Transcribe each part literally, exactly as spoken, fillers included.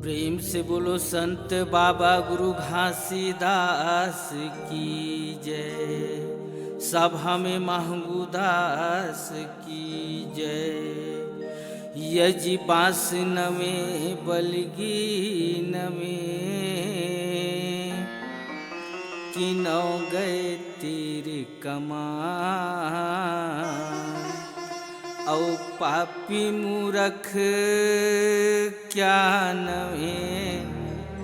प्रेम से बोलो संत बाबा गुरु घासीदास की जय। सभा में महंगू दास की जय। यजि बांस नवे बलगी नवे, किनौ गए तीर कमान। अउ पापी मूरख क्या नवे,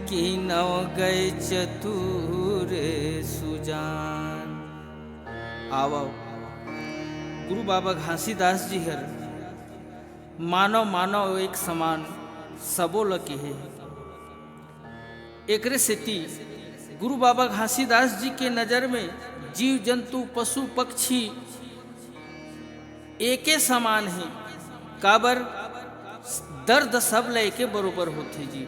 किनौ गए चतुर सुजान। आवव, गुरु बाबा घासीदास जी हर मानव मानव एक समान सबो ल केहे हे। एकरे सेती गुरु बाबा घासीदास जी के नजर में जीव जंतु, पशु पक्षी एके समान हे। काबर? दर्द सब ल एके बरोबर होथे जी,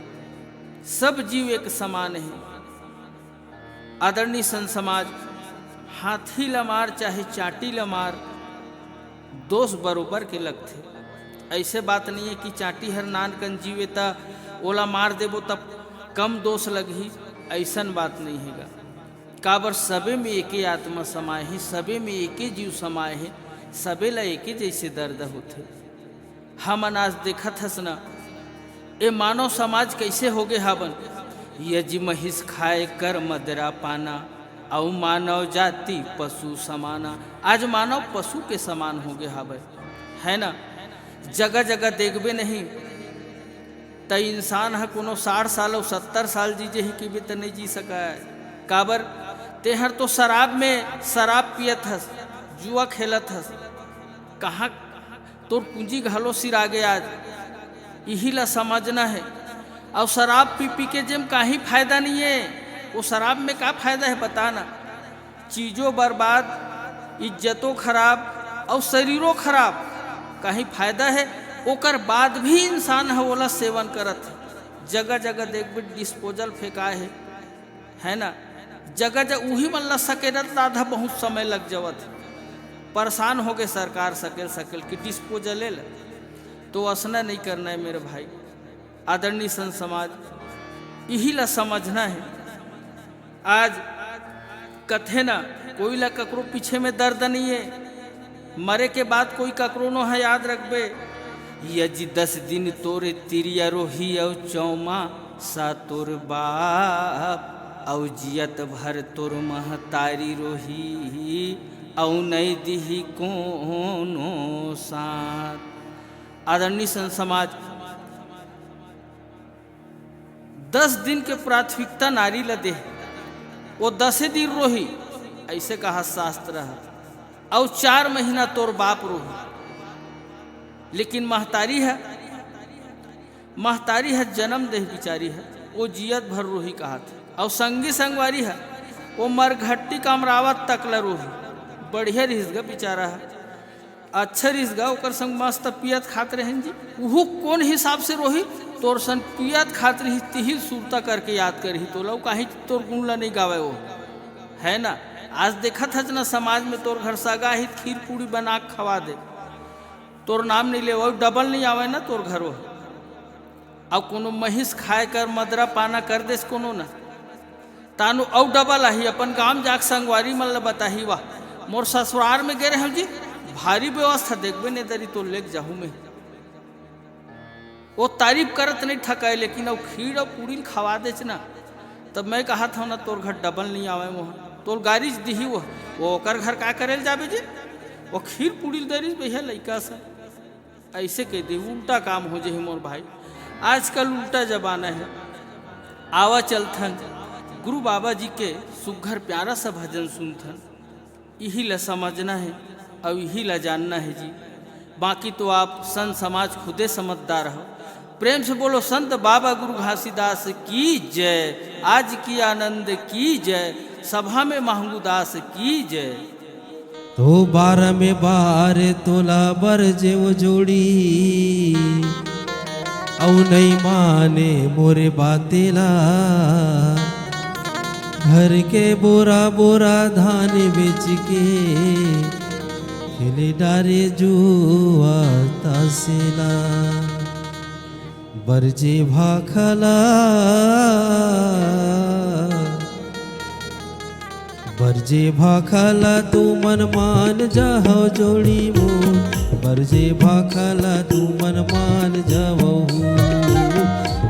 सब जीव एक समान हे। आदरणीय संत समाज, हाथी ल मार चाहे चांटी ल मार, दोष बरोबर के लगथे। ऐसे बात नहीं है कि चांटी हर नान कन जीवे त ओला मार देबो तब कम दोष लगही, ऐसन बात नहीं हे गा। काबर सबे में एके आत्मा समाए हे, सबे में एके जीव समाए हे, सबे ला एके जैसे दर्द होथे। हमन आज देखत हस न, ए मानव समाज कैसे होगे हावन। यजि महिष खाए कर मदरा पाना, अउ मानव जाति पशु समाना। आज मानव पशु के समान होगे हावय, है ना? जगह जगह देखबे नहीं, त इंसान ह कोनो साठ साल अउ सत्तर साल जी जेही किबे त नइ जी सकय। काबर? तेहर तो शराब में शराब पियत हस, जुआ खेलत हस, कहाँ तोर पूंजी घलो सिरागे आज। इही ला समझना हे। अउ शराब पी पी के जेम काही फायदा नहीं है। वो शराब में का फायदा है, बता ना? चीजों बर्बाद, इज्जतों खराब अउ शरीरों खराब। काही फायदा है? ओकर बाद भी इंसान ह ओला सेवन करत हे। जगह जगह देखबे डिस्पोजल फेंकाए हे, है ना? जगह जगह उही मन ला सकेलत आधा बहुत समय लग जावत हे। परेशान होगे सरकार सकेल सकेल के डिस्पोजले ल। तो असना नहीं करना है मेरे भाई। आदरणीय संत समाज, इही ला समझना है। आज कथे ना, कोई ला ककरो पीछे में दर्द नहीं है, मरे के बाद कोई ककरो नो है याद रखबे। यजि दस दिन तोरे तिरिया रोही अउ चौमा सा तोर बाप, अउ जियत भर तोर महतारी रोही, अउ नई दिही कोनो साथ। आदरणीय संत समाज, दस दिन के प्राथमिकता नारी ल दे, वो दसे दिन रोही, ऐसे कहा शास्त्र ह। अउ चार महीना तोर बाप रोही, लेकिन महतारी ह, महतारी ह जन्म देह बिचारी ह, वो जियत भर रोही कहत हे। अउ संगी संगवारी ह, वो मरघट्टी कमरावत तक ल रोही। बढ़िया रिहिस ग बिचारा ह। अच्छा रिहिस गा, ओकर संग मस्त पियत खात रहेन जी। उहू कोन हिसाब से रोही? तोर संग पियत खात रिहिस, तिही ल सुरता करके याद करही तोला, उ काहीं तोर गुण ला नइ गावय वो, है ना? आज देखत हच ना समाज में तोर घर सगा ही खीर पूड़ी बना के खवा दे, तोर नाम नइ ले, वो डबल नइ आवय ना तोर घर वो। अउ कोनो महिष खाए कर मदरा पाना कर देस कोनो ना, तानु अउ डबल आही, अपन गांव जाके संगवारी मन ल बताही, "वाह, मोर ससुरार में गे रहेंव जी, भारी व्यवस्था, देखबे ने दरी तो लेके जाहू मैं।" वो तारीफ करत नहीं थकाय, लेकिन अउ खीर अउ पूड़ी ल खवा देच ना, तब मैं कहत हंव ना, तोर घर डबल नहीं आवय मोहन, तोर गारी च दिही वो। वो ओकर घर का करे ल जाबे जी, वो खीर पूड़ी ल दरिस भैया लइका सा। ऐसे कह दे, उल्टा काम हो जाही मोर भाई। आजकल उल्टा जमाना है। आवा चलथन गुरु बाबा जी के सुग्घर प्यारा सा भजन सुनथन। इही ला समझना है अउ इही ला जानना है जी। बाकी तो आप संत समाज खुदे समझदार हो। प्रेम से बोलो संत बाबा गुरु घासीदास की जय, आज की आनंद की जय, सभा में महंगू दास की जय। तो बार में बार तोला बर जेव जोड़ी, अउ नइ माने मोरे बाते ला। घर के बोरा बोरा धान बेच के, खेले डारे जुआ तासेला। बरजे भाखा ला, बरजे भाखा ला तुमन मान जाहव जोड़ी मोर, बरजे भाखा ला तुमन मान जावहू,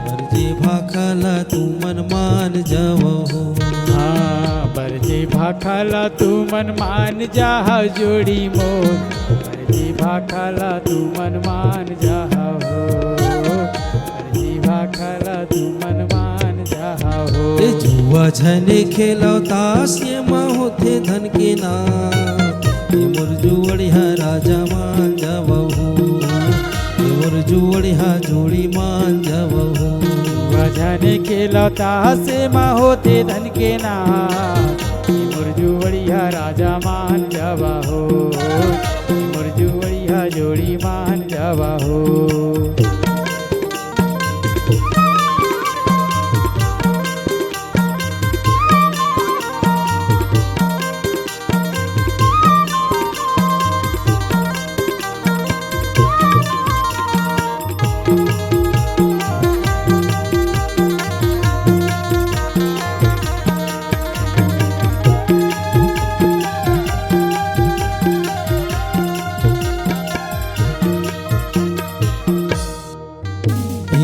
बरजे भाखा ला तुमन मान जावहू। हाँ, बरजे भाखा ला तुमन मान जाहव जोड़ी मोर, बरजे भाखा ला तुमन मान जाहव हो, बरजे भाखा ला तुमन मान जाहव हो। ए जुआ झने खेलव तास, एमा होथे धन के नास, ए मोर जुवड़िया राजा मान जावहू, ए मोर जुवड़िया जोड़ी मान जावहू। जुआ झने खेलव तास, एमा होथे धन के नास, ए मोर जुवड़िया राजा मान जावहू, ए मोर जुवड़िया जोड़ी मान जावहू।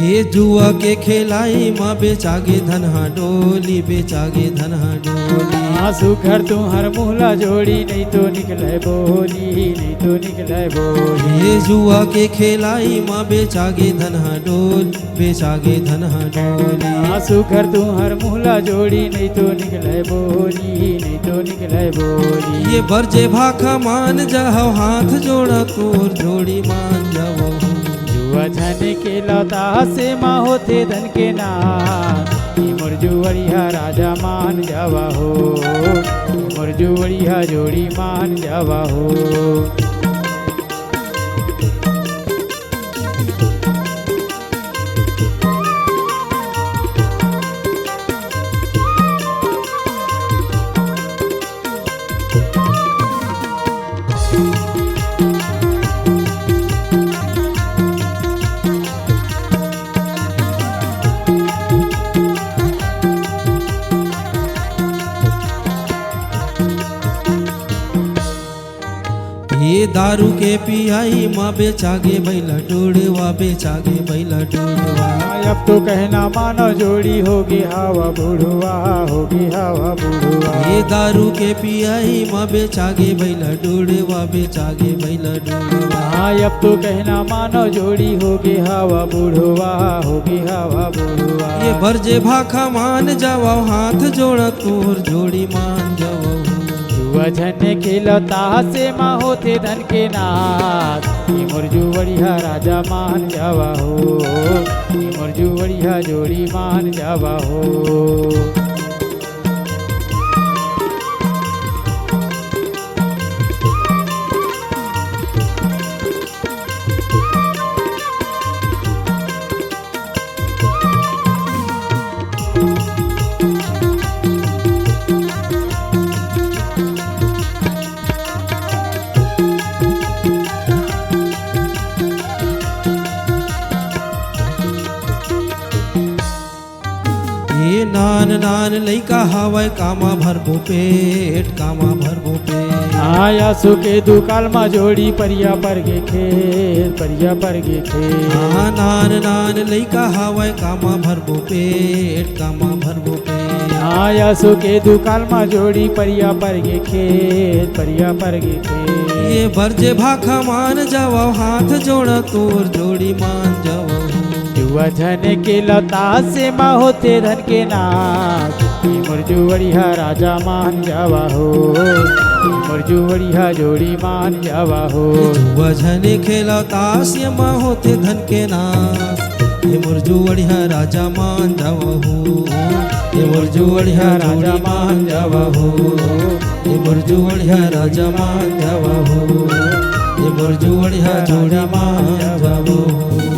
ए जुआ के खेलाई म बेचागे धन हा डोली, बेचागे धन हा डोली। हाँ, सुघर तुंहर मुहला जोड़ी, नइ तो निकले बोली, नइ तो निकले बोली। ए जुआ के खेलाई म बेचागे धन हा डोली, बेचागे धन हा डोली। हाँ, सुघर तुंहर मुहला जोड़ी, नइ तो निकले बोली, नइ तो निकले बोली। ए बरजे भाखा मान जाहव, हाथ जोड़ा तोर जोड़ी मान जावहू। जुआ झने खेलव तास, एमा होथे धन के नास, ए मोर जुवड़िया राजा मान जावहू, ए मोर जुवड़िया जोड़ी मान जावहू। ए दारू के पियाई म बेचागे बइला टूड़वा, बेचागे बइला टूड़वा। अब तो कहना मानो जोड़ी होगे हवा बुढ़वा, होगे हवा बुढ़वा। ए दारू के पियाई म बेचागे बइला टूड़वा, बेचागे बइला टूड़वा। हाँ, अब तो कहना मानो जोड़ी होगे हवा बुढ़वा, होगे हवा बुढ़वा। ए बरजे भाखा मान जावव, हाथ जोड़ा तोर जोड़ी मान जावव। जुआ झने खेलव तास, एमा होथे धन के नास, ए मोर जुवड़िया राजा मान जावहू, ए मोर जुवड़िया जोड़ी मान जावहू। ए नान नान लइका हवय, कामा भरबो पेट, कामा भरबो पेट। हाँ, आसो के दुकाल म जोड़ी परिया पर गे खेत, परिया पर गे खेत। हाँ, नान नान लइका हवय, कामा भरबो पेट, कामा भरबो पेट। हाँ, आसो के दुकाल म जोड़ी परिया पर गे खेत, परिया पर गे खेत। ए बरजे भाखा मान जावव, हाथ जोड़ा तोर जोड़ी मान जावव। जुआ झने खेलव तास, एमा होथे धन के नास, ए मोर जुवड़िया राजा मान जावहू, ए मोर जुवड़िया जोड़ी मान जावहू। जुआ झने खेलव तास, एमा होथे धन के नास, ए मोर जुवड़िया राजा मान जावहू, ए मोर जुवड़िया राजा मान जावहू, ए मोर जुवड़िया राजा मान जावहू, ए मोर जुवड़िया जोड़ी मान जावहू।